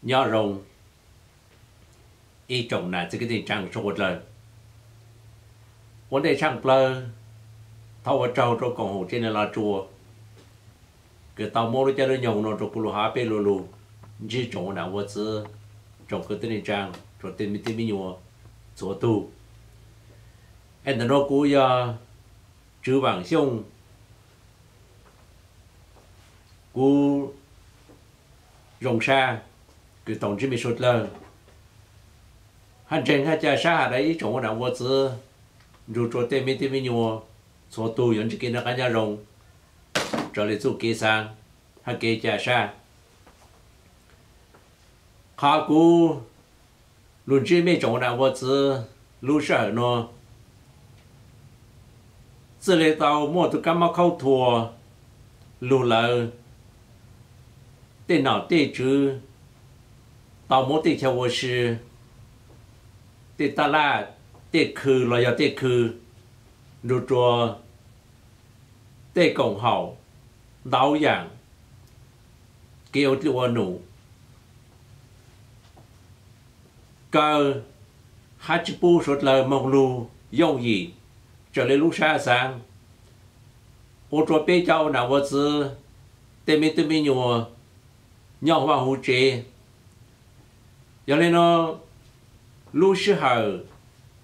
Nyob zoo ib tsoom nam txiv kwv tij neej tsaa sawv dlawg. Ua ntej tshaaj plawg, thov ua tsaug rua koom haum tsev neeg Los Tsuas kws tau muab lub caij lub nyoog nuav rua kuv lug hab peb lu lug ntsib tsoom ua nam ua txiv, tsoom kwv tij neej tsaa, tsoom tej me tub me nyuam txhua tug. Es ntawm nuav kuv yog Tswv Vaam Xyooj, kuv zoo sab kws tau ntsib mej suav dlawg, hab ntseeg hab ca sab has dlai ib tsoom ua nam ua txiv, nrug rua tej me tub me nyuam txhua tug yuav ntsib kev noj qab nyob zoo, raws le txuj kev xaav hab kev ca sab. Qhov kuv lug ntsib mej tsoom ua nam ua txiv lub sij hawm nuav, txij le tau muaj tug kab mob khaub thuas lug lawm, tej nom tej tswv tau muab tej chaw ua si, tej taj laj, tej khw los yog tej khw, nrug rua tej koom haum ntau yaam kev ua dlej ua num kaw hab tsi pub suav dlawg moog lug yooj yim raws le lub sab xaav, ua rua peb cov ua nam ua txiv tej me tub me nyuam nyob huv vaj huv tsev. Yog le nuav, lub sij hawm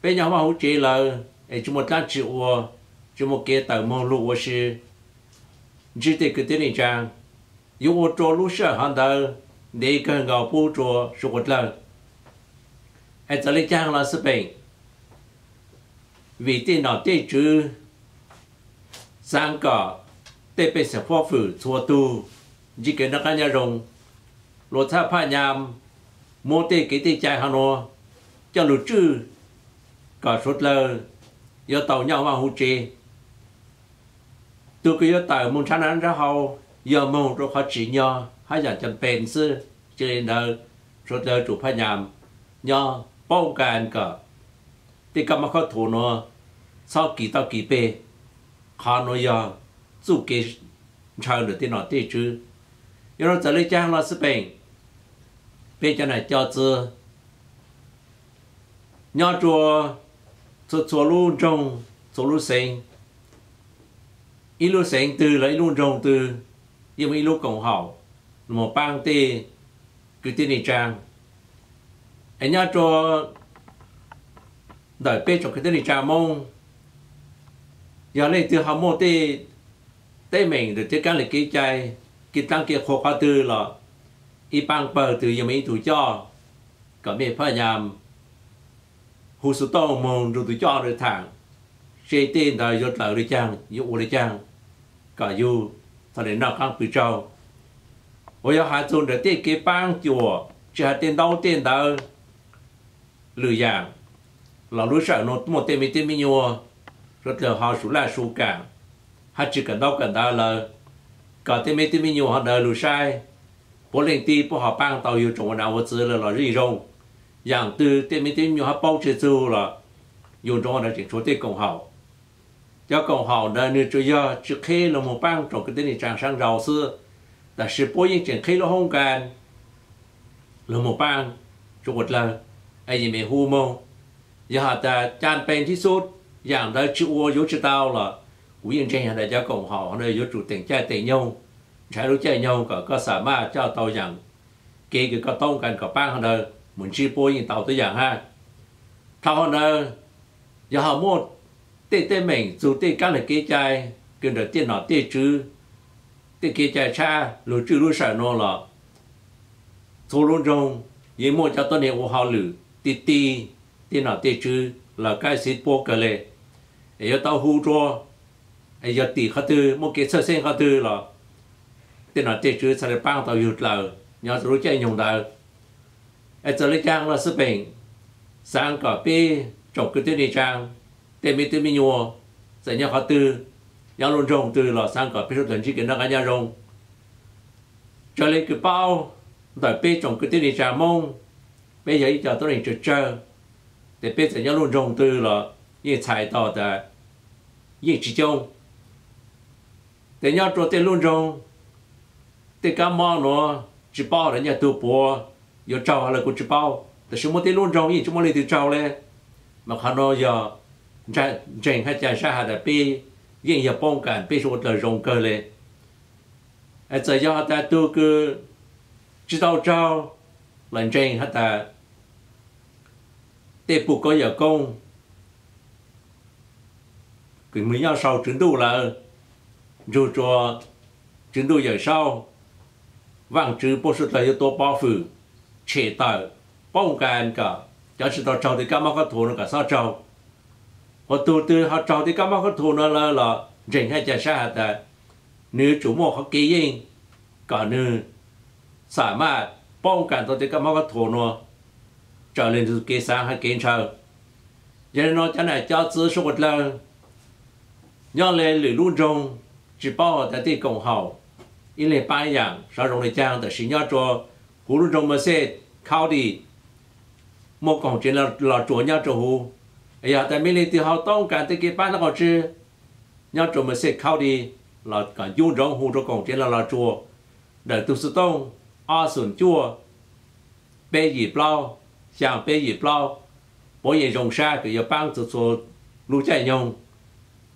peb nyob huv vaj huv tsev lawm es tsi muaj dlaab tsi ua, tsi muaj kev tawm moog lug ua si ntsib tej kwv tij neej tsaa, yuav ua rua lub sij hawm hov ntawd ntev kawg nkaus pub rua suav dlawg. Es txawm le caag los xij peem, vim tej nom tej tswv xaav kom tej pej xeem huab hwm txhua tug ntsib kev noj qab nyob zoo, luas txhaj phaj nyam muab tej kev tej cai hov nuav coj lug tswj kom suav dlawg yuav tau nyob huv vaj huv tsev. Tug kws yuav tawm moog nrhav noj nrhav haus yog moog rua qhov tsim nyog hab yaam cam pees xwb. Tsi le ntawd, suav dlawg tsum phaj nyam nyob poob kas kom tej kab mob khaub thuas nuav txhob kis tau kis peg. Qhov nuav yog txuj kev ntshaw ntawm tej nom tej tswv. Yog le nuav txawm le caag los xij peem, peb cov nam cov txiv nyob rua txhua txhua lub nroog, txhua lub xeev, ib lub xeev twg los ib lub nroog twg yeej muaj ib lub koom haum lug moog paab tej kwv tij neej tsaa. Es nyob rua ntawm peb tsoom kwv tij neej tsaa Moob, yog leej twg ho muaj tej teeb meem ntawm tej kaab lim kev cai, kev dlaab kev qhuas qhov twg los ib paab pawg twg yeej muaj ib tug coj, kom mej phaj nyam hu xov tooj moog nrug tug coj ntawd thaam seb tej ntawd yuav dlaws le caag, yuav ua le caag, kom yug txhaj le noj qaab pw tsaug. Uas yog has txug ntawm tej kev paab cuam tsi has tej ntaub tej ntawv lwm yaam los lub sij hawm nuav muaj tej me tub me nyuam suav dlawg ho su laj su kaam hab tsi kawm ntaub kawm ntawv lawm, kom tej me tub me nyuam hov ntawd lug saib puav leej tib puab ho paab tau yug tsoom ua nam ua txiv lawm los yeej zoo. Yaam twg tej me tub me nyuam hab paub tsi txug los yug nroo ntawd tseem tshuav tej koom haum. Cov koom haum ntawd nwg tsuas yog tsi qheb lug moog paab tsoom kwv tij neej tsaa saab nrau xwb, tab sis puab yeej tseem qheb lub hoob kas lug moog paab tsoom ua dlawg, es yeej meem hu moog. Yog has tas ca pees thib xub, yaam ntawd tsi ua yuav tsi tau los kuv yeej ntseeg has tas cov koom haum hov ntawd yuav tsum teem caij teem nyoog, ntshai lub caij nyoog kom koj xa maj coj tau yaam kev kws koj toob kas kom paab hov ntawd mus ntsib puab yeej tau tuab yaam hab. Dhau hov ntawd, yog ho muaj tej teeb meem txug tej kaab lim kev cai kws ntawm tej nom tej tswv tej kev cai tshab lug tswj lub sij hawm nuav los txhua lub nroog yeej muaj cov tuab neeg ua hauj lwm ti ti tej nom tej tswv los kaib xib puab kawg le. Es yuav tau hu rua, es yog tim qhov twg muaj kev txhawj xeeb qhov twg los tej nom tej tswv txhaj le paab tau yug dlaws nyob rua lub caij nyoog ntawd. Es txawm le caag los xij peem, xaav kom peb tsoom kwv tij neej tsaa, tej me tub me nyuam, txawm nyob qhov twg, nyob lub nroog twg los xaav kom peb suav dlawg ntsib kev noj qab nyob zoo. Raws le kws paub, ntawm peb tsoom kwv tij neej tsaa Moob, peb yog ib co tuab neeg tsawg tsawg, tes peb txawm nyob lub nroog twg los yeej txhais tau tas yeej tsis coob. Tes nyob rua tej lub nroog, tej kab mob nuav tsis paub lawv nyaj tug puav, yuav raug los kuv tsis paub, tab sis muaj tej lub nroog yeej tsis muaj leej twg raug li. Mas qhov no yog ntseeg hab ca sab has tas peb yeej yog poob kas, peb suav dlawg zoo kawg li. Txawm yog has tas tug kws tsis tau raug los ntseeg has tas tej pug koob yawm koob kws nyob sau Tswv Ntuj lawm, nrug rua Tswv Ntuj Yawm Saub, Vaajtswv puab suav dlawg yuav tuav pov fwm tshem tawm poob kas kom cov tsis tau raug tej kab mob khaub thuas no kom xob raug. Ho tug twg ho raug tej kab mob khaub thuas no lawm los ntseeg hab ca sab has tas nwg yuav tsum muaj qhov kev yeej kom nwg xam maj poob kas tau tej kab mob khaub thuas no raws le nwg kev xaav hab kev ntshaw. Yog le no cov nam cov txwv suav dlawg nyob le lwm lub nroog, tsis paub has tas tej koom haum ib leeg paab yaam sov zoo le caag, tab sis nyob rua huv lub nroog Merced County muaj koom tsev Los Tsuas nyob rua huv. Yog tas mej leej twg ho toob kas tej kev paab ntaub qaum tswb nyob rua Merced County los kom ncu nroov hu rua koom tsev Los Tsuas ntawm tug xov tooj ob xoom cuaj peb yim plaub xyaa peb yim plaub. Puab yeej zoo sab kws yuav paab txhua txhua lub caij nyoog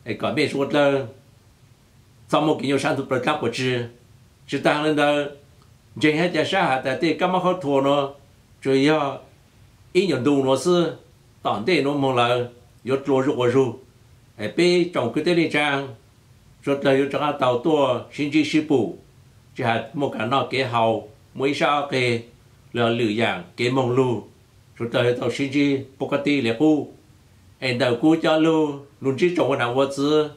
es kom mej suav dlawg txhob muaj kev nyuaj sab ntxhov plawg dlaab quas tsw. Tsis taag le ntawd, ntseeg hab ca sab has tas tej kab mob khaub thuas no tsuas yog ib nyuas ntu nuav xwb, tom ntej nuav moog lawm yuav dlua zuj ua zug. Peb tsoom kwv tij neej tsaa suav dlawg yuav rov qaab tau tuaj sib ntsib sib pum, tsis has muaj kev noj kev haus, muaj ib sab ob qeg, los lwm yaam kev moog lug, suav dlawg yuav tau sib ntsib puab kab tib le qub. Es ntawm kuv cov lug, lug ntsib tsoom ua nam ua txwv,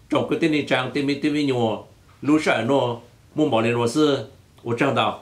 tsoom kwv tij neej tsaa tej me tub me nyuam, lub sij hawm nuav muaj npaum le nuav xwb. Ua tsaug ntau.